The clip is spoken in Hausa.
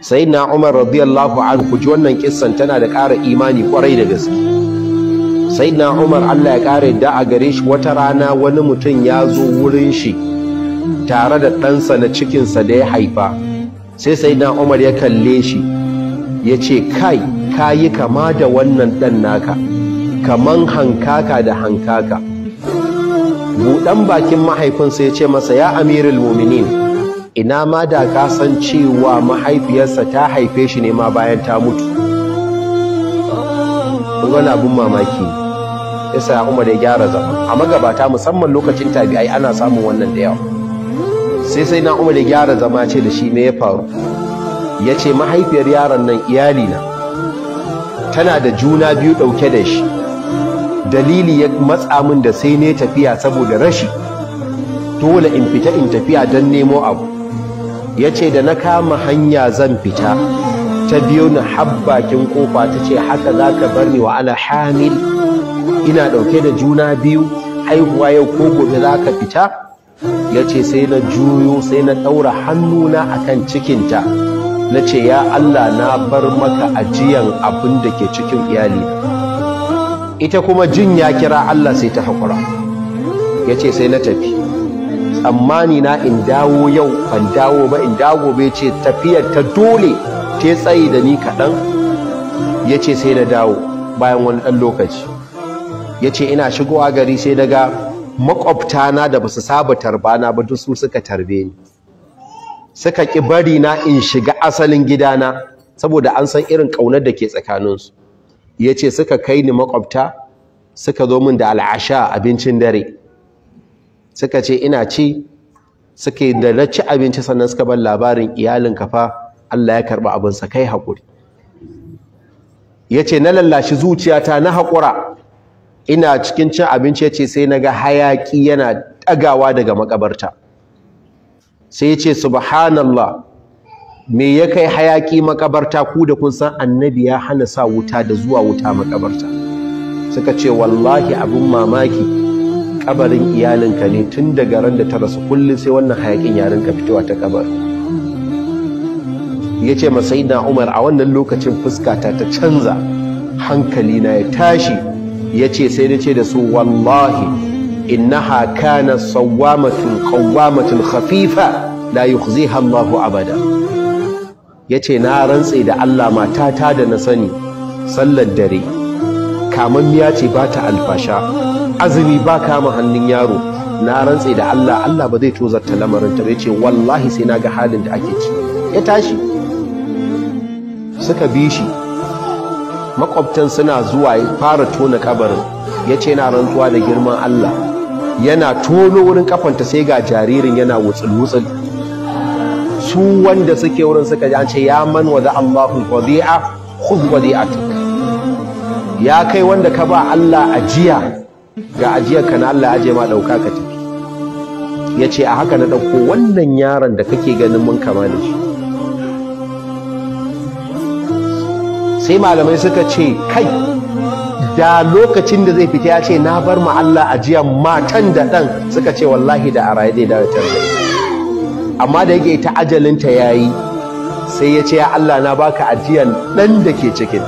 Sayyidina Umar radiyallahu anhu, ji wannan kissan tana da ƙara imani kwarai da gaske. Sayyidina Umar Allah ya ƙara yadda a gare shi, wata rana wani mutum ya zo wurin shi tare da ɗansa na cikinsa da ya haifa. Sai Sayyidina Umar ya kalle shi ya ce, kai, ka yi kama da wannan ɗan naka, kaman hankaka da hankaka. Buɗan bakin mahaifinsa ya ce masa, ya amirul muminin, ina ma da ka san cewa mahaifiyarsa ta haife shi ne ma bayan ta mutu. Wani abun mamaki yasa Umar ya gyara zama. A magabata musamman lokacin tabi'ai ana samun wannan da yawa. Sai na Umar ya gyara zama, ce da shi, me ya faru? Ya ce, mahaifiyar yaron nan iyalina tana da juna biyu ɗauke da shi. Dalili ya matsa min da sai ne tafiya saboda rashi, dole in fita in tafiya don nemo abu. Ya ce da na kama hanya zan fita, ta biyo ni habbakin kofa, ta ce, haka za ka bar ni wa ana hamil, ina ɗauke da juna biyu, haihuwa yau ko gobe za ka fita? Ya ce sai na juyo, sai na ɗaura hannuna akan cikinta, na ce, ya Allah, na bar maka ajiyan abin da ke cikin iyali. Ita kuma jin ya kira Allah sai ta haƙura. Ya ce sai na tafi, tsammani na in dawo yau, ban dawo ba, in dawo gobe. Ce tafiyar ta dole ta tsayi da ni kaɗan. Ya ce sai na dawo bayan wani ɗan lokaci. Ya ce ina shigowa gari sai daga maƙwabtana da ba su saba tarbana ba, duk su suka tarbe ni, suka ƙi bari na in shiga asalin gidana saboda an san irin ƙaunar da ke tsakaninsu. Ya ce suka kai ni maƙwabta, suka zo min da al'asha, abincin dare, suka ce ina ci, suka da na ci abinci, sannan suka bar labarin, iyalin kafa Allah ya karɓi abinsa, kai haƙuri. Ya ce na lallashi zuciyata, na haƙura. Ina cikin cin abinci, ya ce sai na ga hayaƙi yana ɗagawa daga makabarta. Sai ya ce, subhanallah, me ya kai hayaƙi makabarta, ku da kun san annabi ya hana sa wuta da zuwa wuta makabarta? Suka ce, wallahi abin mamaki, kabarin iyalinka ne, tun daga ran da ta rasu kullum sai wannan hayaƙin ya rinka fitowa ta kabar. Ya ce na Umar, a wannan lokacin fuskata ta canza, hankali na ya tashi. Ya ce sai na ce da su, wallahi innaha kana sawwamatun qawwamatun khafifa la yukhziha Allahu abada. Ya ce na rantse da Allah, matata da na sani, sallar dare, kamammiya ce, ba ta alfasha, azumi ba kama hannun yaro, na rantse da Allah, Allah ba zai tozarta lamarin ta ba. Ya ce wallahi sai na ga halin da ake ci. Ya tashi suka bi shi, makwabtan suna zuwa, ya fara tona kabarin. Ya ce na rantsuwa da girman Allah, yana tono wurin kafanta sai ga jaririn yana wutsul-wutsul. Su wanda suke wurin suka ji an ce, ya man wada Allahu wadi'a, khudh wadi'atuk, ya kai wanda ka ba Allah ajiya, ga ajiyarka na Allah aje ma, dauka ka tafi. Yace a haka na dauko wannan yaron da kake ganin mun kama da shi. Sai malamai suka ce, kai, da lokacin da zai fita ya ce na bar ma Allah ajiyan matan da dan, suka ce wallahi da a raye zai dawo tarbe. Amma da yake ita ajalinta yayi, sai ya ce, ya Allah, na baka ajiyan dan da ke cikin.